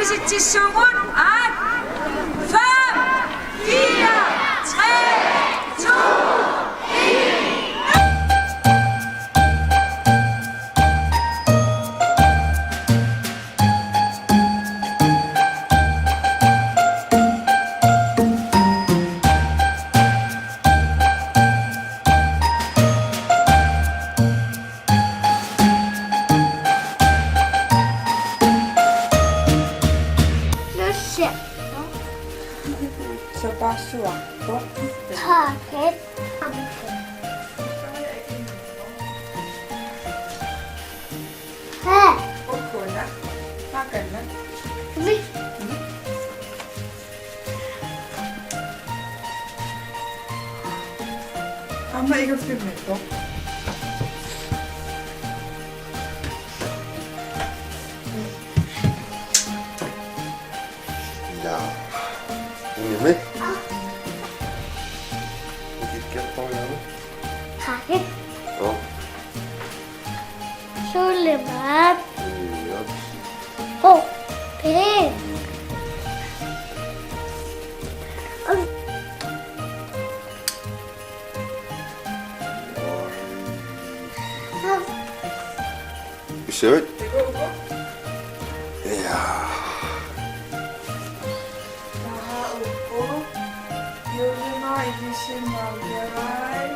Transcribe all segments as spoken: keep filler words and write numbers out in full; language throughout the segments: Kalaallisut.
Sitsissugut, aat, fem, fire, tre, to, en. Nusse. Sapaassuarpoq. Taakit. Hee. Ukuna. Makanna. Mi. Aamma igulliummippoq. Ja. Unimi? Ukikkerpariami? Hage. Oh. Sulemat. Ja. Oh, pæn. Pisavit? Ja. Taha uku. Juulimaa ilissi Marjarai.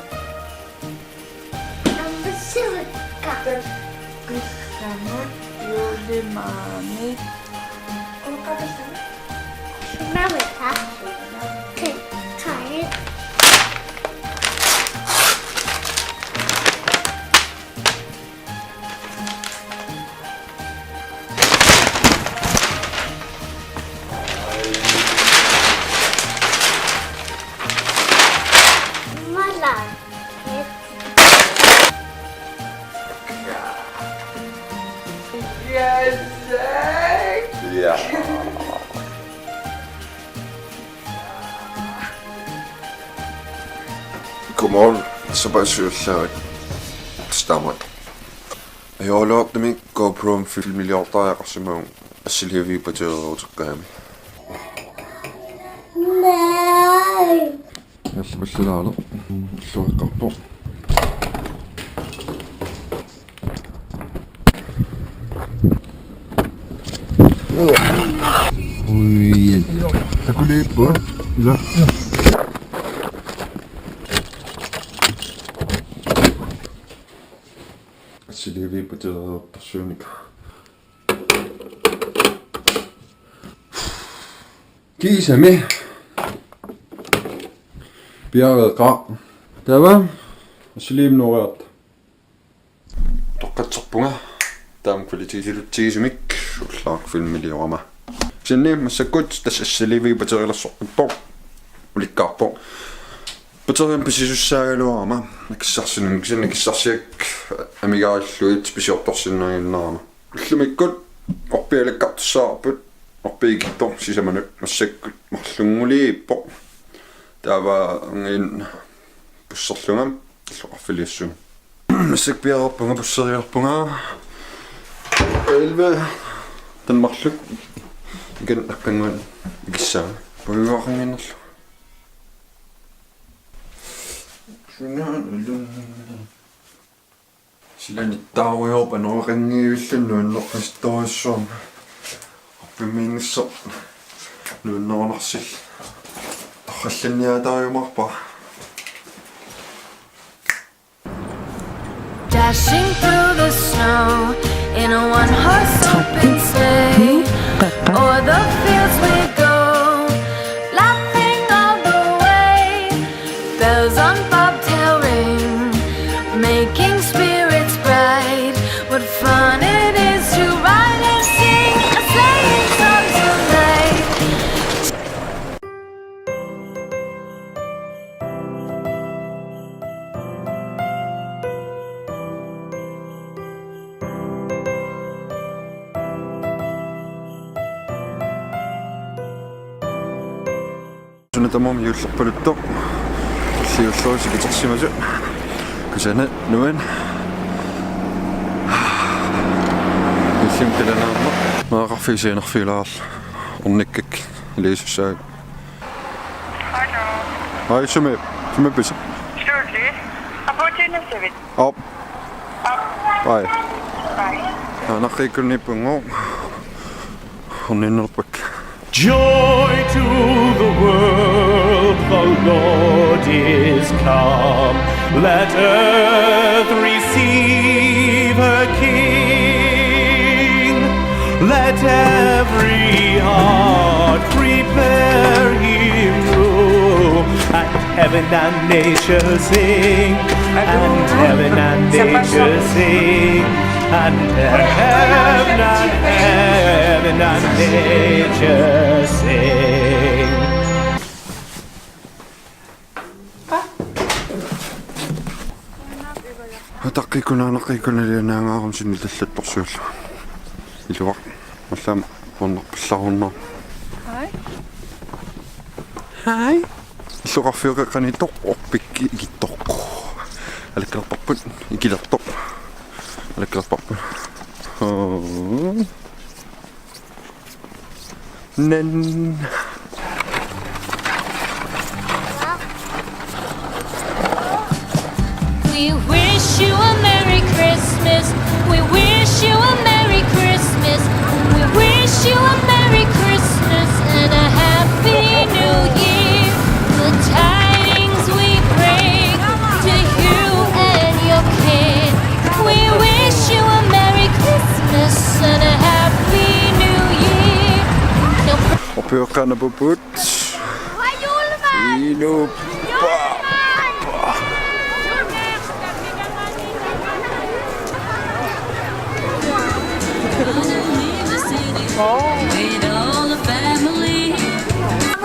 Ammassivakka. Takkissamut juulimaami. Uqatassamut. Sunaavakka. Sunaavakka. Ke-, kai. Mala. Yes, Zach. Ja. Godmorgen, så bare syv slag. Stammer. Ajoraluartumik GoPro-mik filmiliortariaqarsimavugut assiliiviup pateeruteqqaami. Nej. Allapallalaarlu. Illuaqqarpoq. Ui. Takuliippu. Ila. Assiliiviup pateeruteqqarsuunik. Kiisami. Piareeqqaaq. Taava. Assiliiviup nooriarta. Toqqatserpunga. Taama kvalitetilutsigisunik ullaaq filmiliorama. Kisianni massakkut tassa assiliiviup pateerilersoqqippoq. Ulikkaarpoq. Pateerinik pisisussaagaluarama. Akissarsinnaaneq, kisianni akissarsiat amigaarlugit pisiortorsinnaajunnaarama. Ullumikkut orpialikkartussaavoq, orpiikittoq sisamanut, massakkut marlunnguliippoq. Taava angin busserlunga illoqarfiliassuunga. Massakkut piareerpunga, busseriarpunga. Elleve. Taava marluk. Ikan aqqannguan ikissaanga. Puiuaqannginnarlu. Sunaana ulun. Sila nittaarujoorpoq anoreqanngivilluni nuanneqartorujussuarmik. Orpimmiinnissoq nuannerunarsillugu. Torrallanniaataajumaarpara. Dashing through the snow in a one-horse open sleigh. O'er the fields we go, laughing all the way. Bells on bobtail ring, making spirits bright. What fun it is to ride and sing a sleighing song tonight. Suna tamarmi juullerpaluttoq. Siullerusi kitersimasut. Kusanaq nuann. Illimmi qilanaarmat. Meeraqarfik isiginarfigilaarluni ornikkakka iliuusussaagut. Hallo. Hej, sumi, sumi pisa. Studio. Apuuttuunneq savit. Op. Op. Hej. Hej. Naqqikkunniippunngooq. Orninnerpakka. Joy to the world, the Lord is come. Let earth receive her King. Let every heart prepare him room. And heaven and nature sing, and heaven and nature sing, and heaven and, heaven and nature sing. Ataqqikkunaanaqqikkuna lianaangaarumsinni tallattorsuullu. Iluaq. Mallaam punnarpallarunnar. Hej. Hej. Illoqarfioqeqqaniittoq orpikki ikittoq. Alakkerparput ikilertoq. Alakkerparput. Hoo. Nen. We wish you a Merry Christmas. We wish you a Merry Christmas. We wish you a Merry Christmas and a Happy New Year. The tidings we bring to you and your kin. We wish you a Merry Christmas and a Happy New Year. Now, Opioqqaanapuput. Inuuppaa.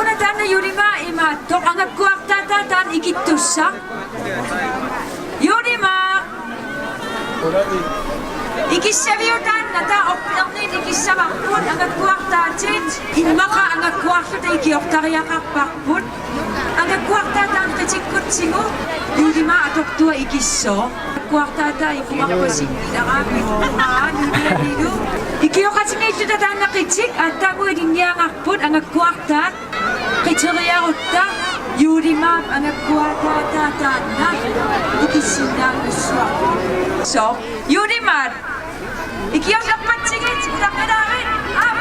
Una taanna Juulimaaq imaattoq angakkuartaata taanna ikittussaq. Juulimaaq. Ikissaviuk taanna, taava orpinnit ikissavarput angakkuartaatit, immaqa angakkuarluta ikiortariaqarparput. Angakkuartaata taanna qitikkutsigu, Juulimaaq atortua ikissooq. Angakkuartaata ipumarpasi ilaraami. Aa, nulianilu. Ikioqatigiilluta taanna qitik, aatsaannguaq ilinniagarput angakkuartaat. Qiteriarutta Juulimaap angakkuartaata taanna ikissinnaanngussuarput. So, Juulimaat. Ikiorlerpatsigit, ulaqqilaarit. Aap.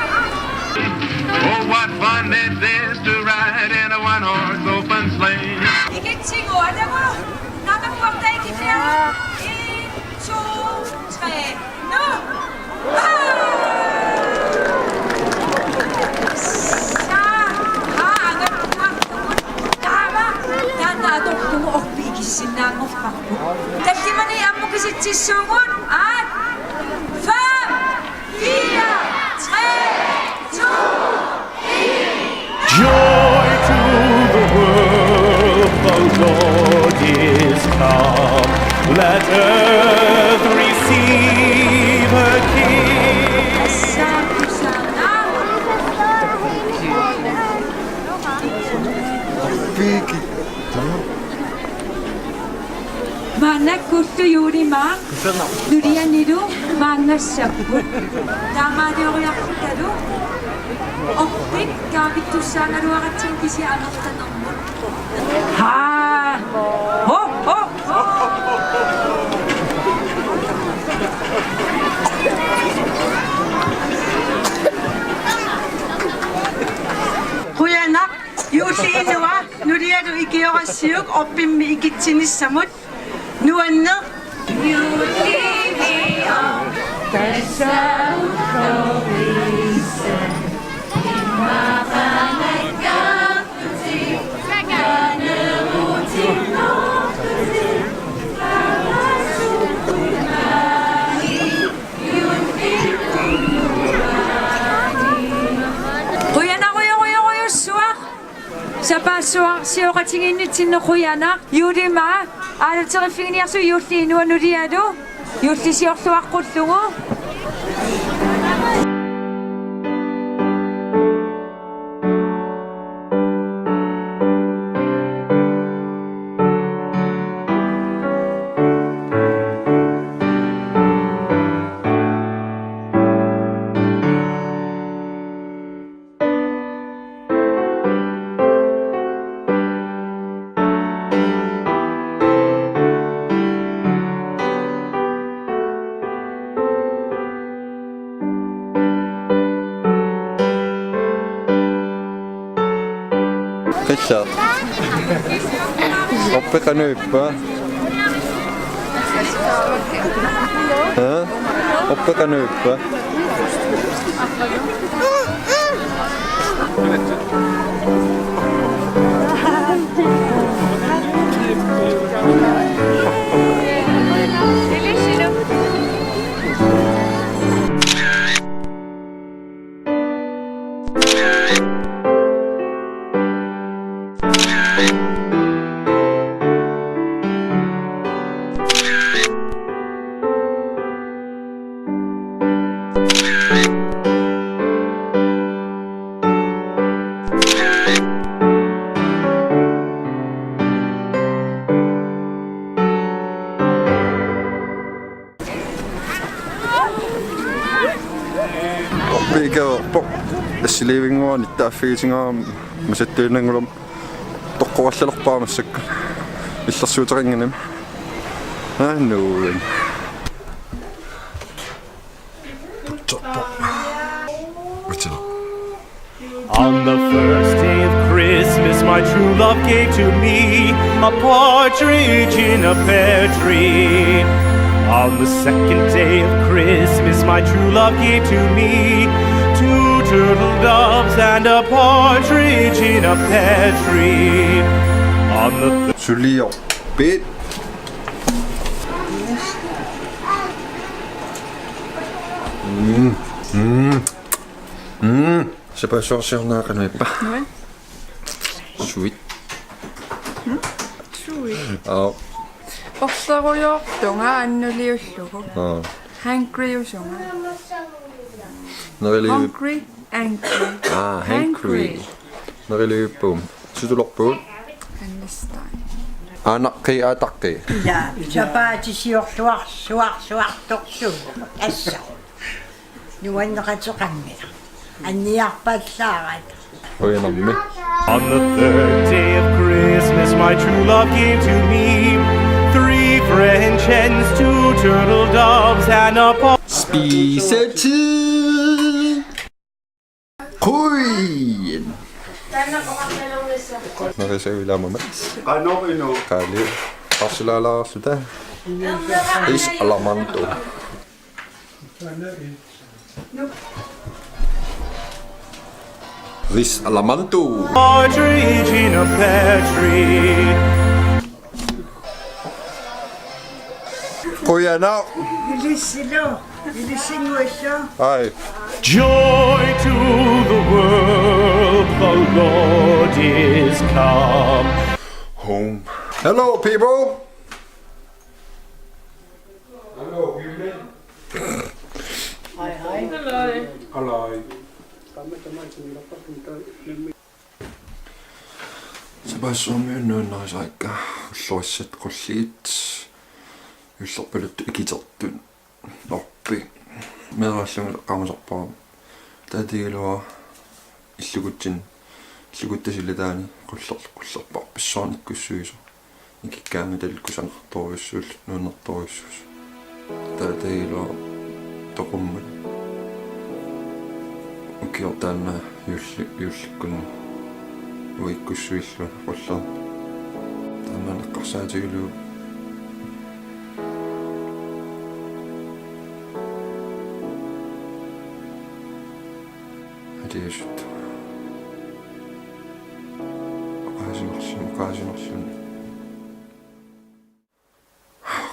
Oh, what fun it is to ride in a one-horse open sleigh. Ikitsigu, atagu. Naammakkuartaa ikilliaruk. En, to, tre. Nå! Saa, aa, angakkuartugut. Taava, taanna atortugu orpik ikissinnaanngorparput. Tallimanik ammukisitsissuugut, aat, fem, fire, tre, to, Joy to the world, the Lord is come. Let earth receive her King. Maannakkullu Juulimaaq nulianilu maanngassapput. Taamaalioriarlutalu orpik kaavittussaagaluaratsigu kisianni amerlanermut. Haa! Ho, ho, ho! Qujanaq, juulli inua, nulialu ikiorassiuk orpimmi ikitsinissamut. Nuanneq. Qujanarujorujorujussuaq. Sapaassuarsioqatigiinnitsinni qujanaq. Juulimaaq, aalateriffigiinnarsiuk juulli inua nulialu, juullisiorluaqqullugu. Issa. Orpeq qanoq ippa? Ha? Orpeq qanoq ippa? Orpiit ikaverpoq. Assiliivinnguaq nittaaffigisingaarami masattuinnanngulermat toqqorallalerpara massakkut. Illersuuteqannginnami. Aa, nuuin. Putsarpoq. Putsarpoq. On the first day of Christmas, my true love gave to me a partridge in a pear tree. On the second day of Christmas, my true love gave to me two turtle doves and a partridge in a pear tree. On the th- Suliorpit. Mm. Mm. Mm. Sapassuarsiorneq qanoq ippa? Nui. Sweet. Mm? Sweet. Aa. Orsarujoortunga annuliullugu. Aa. Hungryusunga. Neriliu- Hungry, angry. Aa, hungry. Hungry. Neriliuippugut. Sutulerpugut. Understand. Aanaqqi aataqqi. Ja, sapaatisiorluarsuarsuartorsuuvoq. Tassa. Nuanneqateqanngilaq. Anniarpallaarata. Qujanarmi. On the third day of Christmas, my true love gave to me three French hens, two turtle doves, and a po- Spisetid. Qujan. Nerisagut ilaammat. Qanoq inu? Qaali. Arsilaalaarsuta. Ris à la manto. Ris à la manto. Partridge in a pear tree. Qujanaq. Ilissilu. Ilissinnguassu. Ai. Joy to the world, the Lord is come home. Hello, people. Hello, people. Hi, hi. Hello. Hello. Sapaassuarmi nuannarisarakkit ullorissat qulliit juullerpaluttut ikitertut orpiit meeraallugu eqqaamasarpara. Taatigiluara illukutsin illukuttasi ilataani qullerlu qullerparpassuarnik ikkussuisoq. Ikikkaangatta kusanartorujussuulluta nuannertorujussuusoq. Taatigiluara toqummat. Ukioq taanna juulli-, juullikkunni uikkussuillu qullerni. Taanna eqqarsaatigalugu. Aliasut. Oqaasinerluni, oqaasinerluni.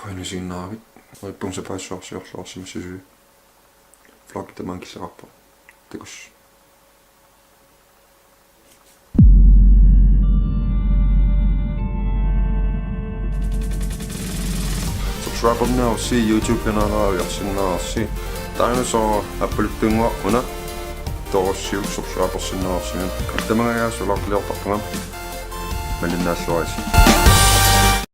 Qujanaq isiginnaaravit. Uippung sapaassuarsiorluarsimassasugut. Vloggi tamaanga killeqarpoq. Takuss. Subscriberniarsi YouTube kanalera ujarsinnaavarsi. Taanna soo appaluttunnguaq una. Torussiuk subscribersinnaavarsi. Allamangajaa sulaqqiliortarpunga. Malinnaalluarisi.